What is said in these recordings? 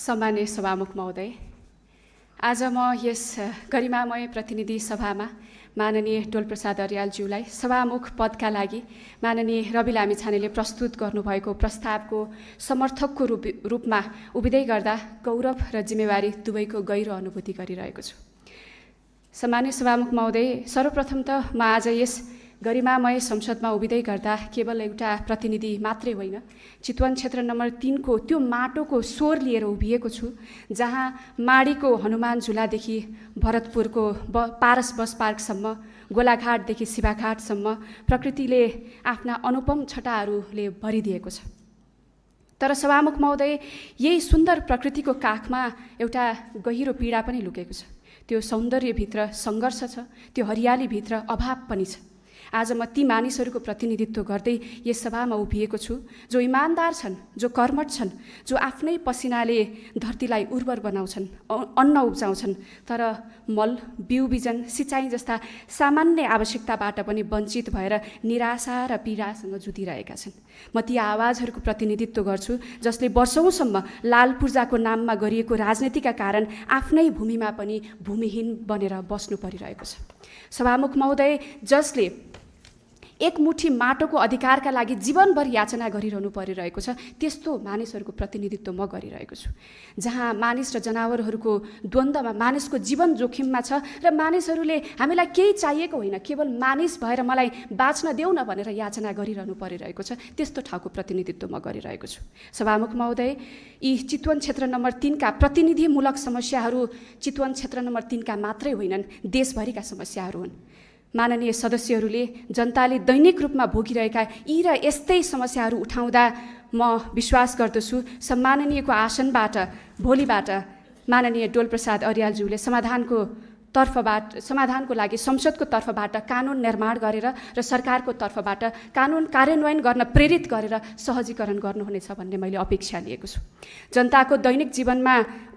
सम्माननीय सभामुख महोदय, आज म यस गरिमामय प्रतिनिधि सभामा माननीय डोलप्रसाद अर्यालज्यूलाई सभामुख पदका लागि माननीय रवि लामिछानेले प्रस्तुत गर्नुभएको प्रस्तावको समर्थकको रूपमा उभिँदै गर्दा गौरव र जिम्मेवारी दुवैको गहिरो अनुभूति गरिरहेको छु। सम्माननीय सभामुख महोदय, सर्वप्रथम त म आज यस गरिमामय संसदमा उभिँदै गर्दा केवल एउटा प्रतिनिधि मात्रै होइन, चितवन क्षेत्र नम्बर 3 को त्यो माटोको स्वर लिएर उभिएको छु, जहाँ माडीको हनुमान झुलादेखि भरतपुरको पारस बस पार्कसम्म, गोलाघाटदेखि शिवाघाटसम्म प्रकृतिले आफ्ना अनुपम छटाहरूले भरिदिएको छ। तर सभामुख महोदय, यही सुन्दर प्रकृतिको काखमा एउटा गहिरो पीडा पनि लुकेको छ। त्यो सौन्दर्यभित्र सङ्घर्ष छ, त्यो हरियालीभित्र अभाव पनि छ। आज म ती मानिसहरूको प्रतिनिधित्व गर्दै यस सभामा उभिएको छु, जो इमान्दार छन्, जो कर्मठ छन्, जो आफ्नै पसिनाले धरतीलाई उर्वर बनाउँछन्, अन्न उब्जाउँछन्, तर मल, बिउ बिजन, सिँचाइ जस्ता सामान्य आवश्यकताबाट पनि वञ्चित भएर निराशा र पीडासँग जुधिरहेका छन्। म ती आवाजहरूको प्रतिनिधित्व गर्छु, जसले वर्षौँसम्म लाल पूर्जाको नाममा गरिएको राजनीतिका कारण आफ्नै भूमिमा पनि भूमिहीन बनेर बस्नु परिरहेको छ। सभामुख महोदय, जसले एक मुठी माटोको अधिकारका लागि जीवनभर याचना गरिरहनु परिरहेको छ, त्यस्तो मानिसहरूको प्रतिनिधित्व म गरिरहेको छु। जहाँ मानिस र जनावरहरूको द्वन्द्वमा मानिसको जीवन जोखिममा छ र मानिसहरूले हामीलाई केही चाहिएको होइन, केवल मानिस भएर मलाई बाँच्न देऊ न भनेर याचना गरिरहनु परिरहेको छ, त्यस्तो ठाउँको प्रतिनिधित्व म गरिरहेको छु। सभामुख महोदय, यी चितवन क्षेत्र नम्बर 3 का प्रतिनिधिमूलक समस्याहरू चितवन क्षेत्र नम्बर 3 का मात्रै होइनन्, देशभरिका समस्याहरू हुन्। माननीय सदस्यहरूले जनताले दैनिक रूपमा भोगिरहेका यी र यस्तै समस्याहरू उठाउँदा म विश्वास गर्दछु सम्माननीयको आसनबाट भोलिबाट माननीय डोलप्रसाद अर्यालज्यूले समाधानको लागि संसदको तर्फबाट कानुन निर्माण गरेर र सरकारको तर्फबाट कानुन कार्यान्वयन गर्न प्रेरित गरेर सहजीकरण गर्नुहुनेछ भन्ने मैले अपेक्षा लिएको छु। जनताको दैनिक जीवनमा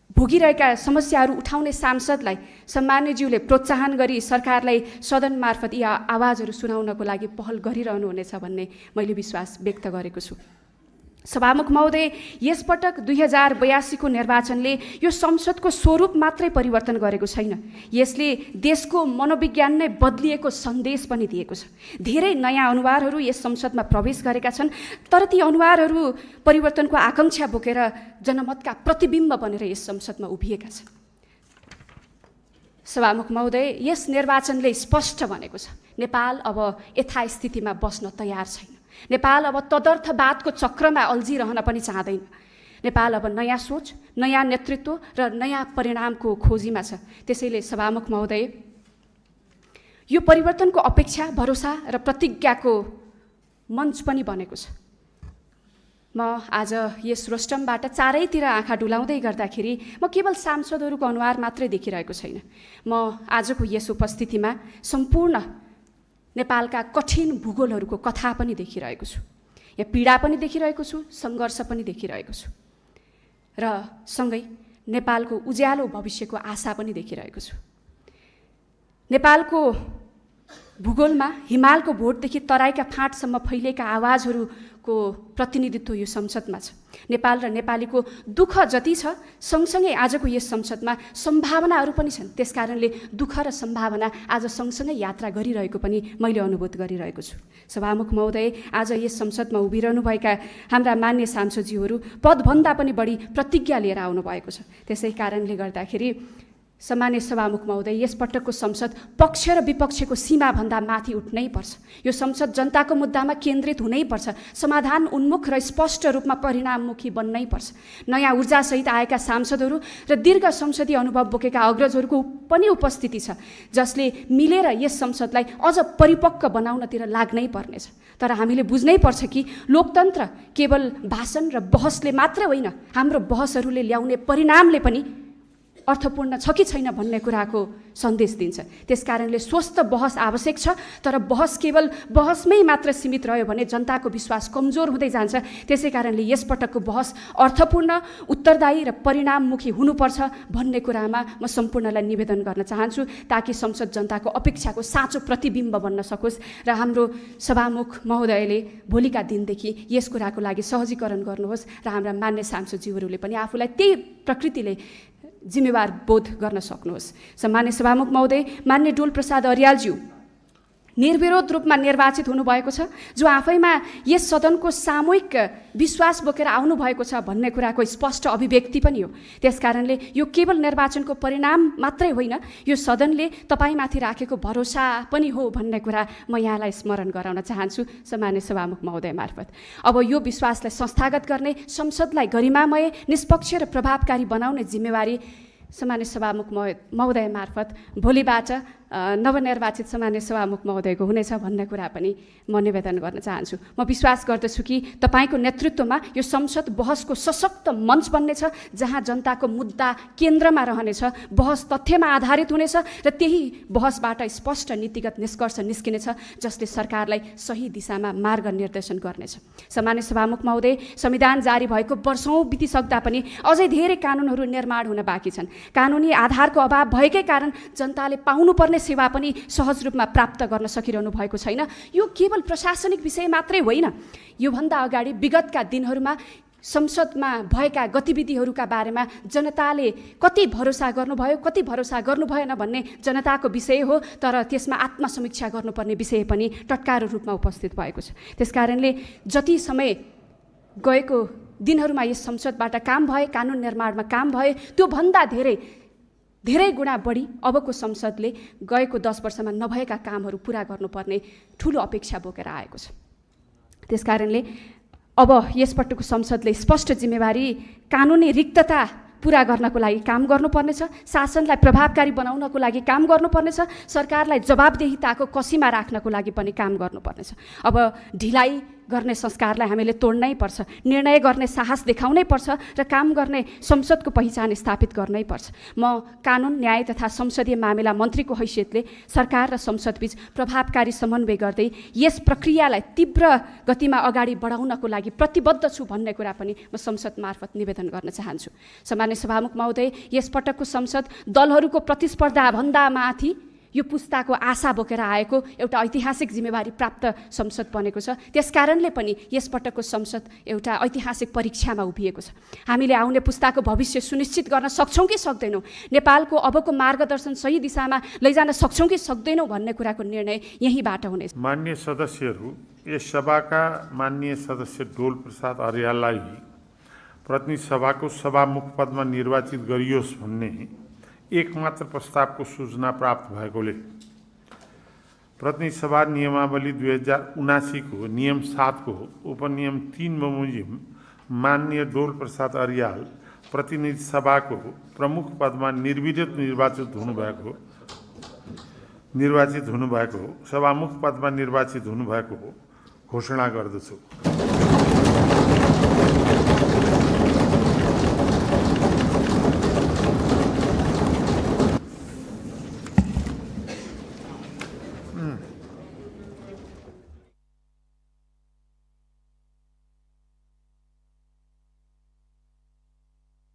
भोगिरहेका समस्याहरू उठाउने सांसदलाई सम्माननीयज्यूले प्रोत्साहन गरी सरकारलाई सदन मार्फत यी आवाजहरू सुनाउनको लागि पहल गरिरहनुहुनेछ भन्ने मैले विश्वास व्यक्त गरेको छु। सभामुख महोदय, यसपटक 2082 को निर्वाचनले यो संसदको स्वरूप मात्रै परिवर्तन गरेको छैन, यसले देशको मनोविज्ञान नै बदलिएको सन्देश पनि दिएको छ। धेरै नयाँ अनुहारहरू यस संसदमा प्रवेश गरेका छन्, तर ती अनुहारहरू परिवर्तनको आकाङ्क्षा बोकेर जनमतका प्रतिबिम्ब बनेर यस संसदमा उभिएका छन्। सभामुख महोदय, यस निर्वाचनले स्पष्ट भनेको छ, नेपाल अब यथास्थितिमा बस्न तयार छैन। नेपाल अब तदर्थवादको चक्रमा अल्झिरहन पनि चाहँदैन। नेपाल अब नयाँ सोच, नयाँ नेतृत्व र नयाँ परिणामको खोजीमा छ। त्यसैले सभामुख महोदय, यो परिवर्तनको अपेक्षा, भरोसा र प्रतिज्ञाको मञ्च पनि बनेको छ। म आज यस रोस्टमबाट चारैतिर आँखा डुलाउँदै गर्दाखेरि म केवल सांसदहरूको अनुहार मात्रै देखिरहेको छैन, म आजको यस उपस्थितिमा सम्पूर्ण नेपालका कठिन भूगोलहरूको कथा पनि देखिरहेको छु। यहाँ पीडा पनि देखिरहेको छु, सङ्घर्ष पनि देखिरहेको छु र सँगै नेपालको उज्यालो भविष्यको आशा पनि देखिरहेको छु। नेपालको भूगोलमा हिमालको भोटदेखि तराईका फाँटसम्म फैलिएका आवाजहरूको प्रतिनिधित्व यो संसदमा छ। नेपाल र नेपालीको दुःख जति छ, सँगसँगै आजको यस संसदमा सम्भावनाहरू पनि छन्। त्यसकारणले दुःख र सम्भावना आज सँगसँगै यात्रा गरिरहेको पनि मैले अनुभूत गरिरहेको छु। सभामुख महोदय, आज यस संसदमा उभिरहनुभएका हाम्रा मान्य सांसदज्यूहरू पदभन्दा पनि बढी प्रतिज्ञा लिएर आउनुभएको छ। त्यसै कारणले गर्दाखेरि सम्मान्य सभामुख महोदय, यसपटकको संसद पक्ष र विपक्षको सीमाभन्दा माथि उठ्नै पर्छ। यो संसद जनताको मुद्दामा केन्द्रित हुनैपर्छ, समाधान उन्मुख र स्पष्ट रूपमा परिणाममुखी बन्नै पर्छ। नयाँ ऊर्जासहित आएका सांसदहरू र दीर्घ संसदीय अनुभव बोकेका अग्रजहरूको पनि उपस्थिति छ, जसले मिलेर यस संसदलाई अझ परिपक्व बनाउनतिर लाग्नै पर्नेछ। तर हामीले बुझ्नै पर्छ कि लोकतन्त्र केवल भाषण र बहसले मात्र होइन, हाम्रो बहसहरूले ल्याउने परिणामले पनि अर्थपूर्ण छ कि छैन भन्ने कुराको सन्देश दिन्छ। त्यसकारणले स्वस्थ बहस आवश्यक छ, तर बहस केवल बहसमै मात्र सीमित रह्यो भने जनताको विश्वास कमजोर हुँदै जान्छ। त्यसै कारणले यसपटकको बहस अर्थपूर्ण, उत्तरदायी र परिणाममुखी हुनुपर्छ भन्ने कुरामा म सम्पूर्णलाई निवेदन गर्न चाहन्छु, ताकि संसद जनताको अपेक्षाको साँचो प्रतिबिम्ब बन्न सकोस् र हाम्रो सभामुख महोदयले भोलिका दिनदेखि यस कुराको लागि सहजीकरण गर्नुहोस् र हाम्रा मान्य सांसदज्यूहरूले पनि आफूलाई त्यही प्रकृतिले जिम्मेवार बोध गर्न सक्नुहोस्। सम्मान्य सभामुख महोदय, मान्य डोल प्रसाद अर्यालज्यू निर्विरोध रूपमा निर्वाचित हुनुभएको छ, जो आफैमा यस सदनको सामूहिक विश्वास बोकेर आउनुभएको छ भन्ने कुराको स्पष्ट अभिव्यक्ति पनि हो। त्यसकारणले यो केवल निर्वाचनको परिणाम मात्रै होइन, यो सदनले तपाईँमाथि राखेको भरोसा पनि हो भन्ने कुरा म यहाँलाई स्मरण गराउन चाहन्छु सम्मान्य सभामुख महोदय मार्फत। अब यो विश्वासलाई संस्थागत गर्ने, संसदलाई गरिमामय, निष्पक्ष र प्रभावकारी बनाउने जिम्मेवारी सम्मान्य सभामुख महोदय मार्फत भोलिबाट नवनिर्वाचित सम्मान्य सभामुख महोदयको हुनेछ भन्ने कुरा पनि म निवेदन गर्न चाहन्छु। म विश्वास गर्दछु कि तपाईँको नेतृत्वमा यो संसद बहसको सशक्त मञ्च बन्नेछ, जहाँ जनताको मुद्दा केन्द्रमा रहनेछ, बहस तथ्यमा आधारित हुनेछ र त्यही बहसबाट स्पष्ट नीतिगत निष्कर्ष निस्किनेछ, जसले सरकारलाई सही दिशामा मार्ग निर्देशन गर्नेछ। सम्मान्य सभामुख महोदय, संविधान जारी भएको वर्षौँ बितिसक्दा पनि अझै धेरै कानुनहरू निर्माण हुन बाँकी छन्। कानुनी आधारको अभाव भएकै कारण जनताले पाउनुपर्ने सेवा पनि सहज रूपमा प्राप्त गर्न सकिरहनु भएको छैन। यो केवल प्रशासनिक विषय मात्रै होइन, योभन्दा अगाडि विगतका दिनहरूमा संसदमा भएका गतिविधिहरूका बारेमा जनताले कति भरोसा गर्नुभयो, कति भरोसा गर्नु भएन भन्ने जनताको विषय हो, तर त्यसमा आत्मसमीक्षा गर्नुपर्ने विषय पनि टटकारो रूपमा उपस्थित भएको छ। त्यसकारणले जति समय गएको दिनहरूमा यस संसदबाट काम भए, कानुन निर्माणमा काम भए, त्योभन्दा धेरै गुणा बढी अबको संसदले गएको 10 वर्षमा नभएका कामहरू पुरा गर्नुपर्ने ठुलो अपेक्षा बोकेर आएको छ। त्यसकारणले अब यसपटकको संसदले स्पष्ट जिम्मेवारी कानुनी रिक्तता पुरा गर्नको लागि काम गर्नुपर्नेछ, शासनलाई प्रभावकारी बनाउनको लागि काम गर्नुपर्नेछ, सरकारलाई जवाबदेहिताको कसीमा राख्नको लागि पनि काम गर्नुपर्नेछ। अब ढिलाइ गर्ने संस्कारलाई हामीले तोड्नै पर्छ, निर्णय गर्ने साहस देखाउनै पर्छ र काम गर्ने संसदको पहिचान स्थापित गर्नै पर्छ। म कानुन, न्याय तथा संसदीय मामिला मन्त्रीको हैसियतले सरकार र संसदबीच प्रभावकारी समन्वय गर्दै यस प्रक्रियालाई तीव्र गतिमा अगाडि बढाउनको लागि प्रतिबद्ध छु भन्ने कुरा पनि म संसद मार्फत निवेदन गर्न चाहन्छु। सम्मान्य सभामुख महोदय, यसपटकको संसद दलहरूको प्रतिस्पर्धा भन्दा माथि यो पुस्ताको आशा बोकेर आएको एउटा ऐतिहासिक जिम्मेवारी प्राप्त संसद बनेको छ। त्यसकारणले पनि यसपटकको संसद एउटा ऐतिहासिक परीक्षामा उभिएको छ। हामीले आउने पुस्ताको भविष्य सुनिश्चित गर्न सक्छौँ कि सक्दैनौँ, नेपालको अबको मार्गदर्शन सही दिशामा लैजान सक्छौँ कि सक्दैनौँ भन्ने कुराको निर्णय यहीँबाट हुनेछ। मान्य सदस्यहरू, यस सभाका मान्य सदस्य डोल प्रसाद अर्याललाई प्रतिनिधि सभाको सभामुख पदमा निर्वाचित गरियोस् भन्ने एकमात्र प्रस्तावको सूचना प्राप्त भएकोले प्रतिनिधि सभा नियमावली 2079 को नियम 7 को उपनियम 3 बमोजिम माननीय डोल प्रसाद अर्याल प्रतिनिधि सभाको प्रमुख पदमा निर्वाचित हुनुभएको सभामुख पदमा निर्वाचित हुनुभएको घोषणा गर्दछु।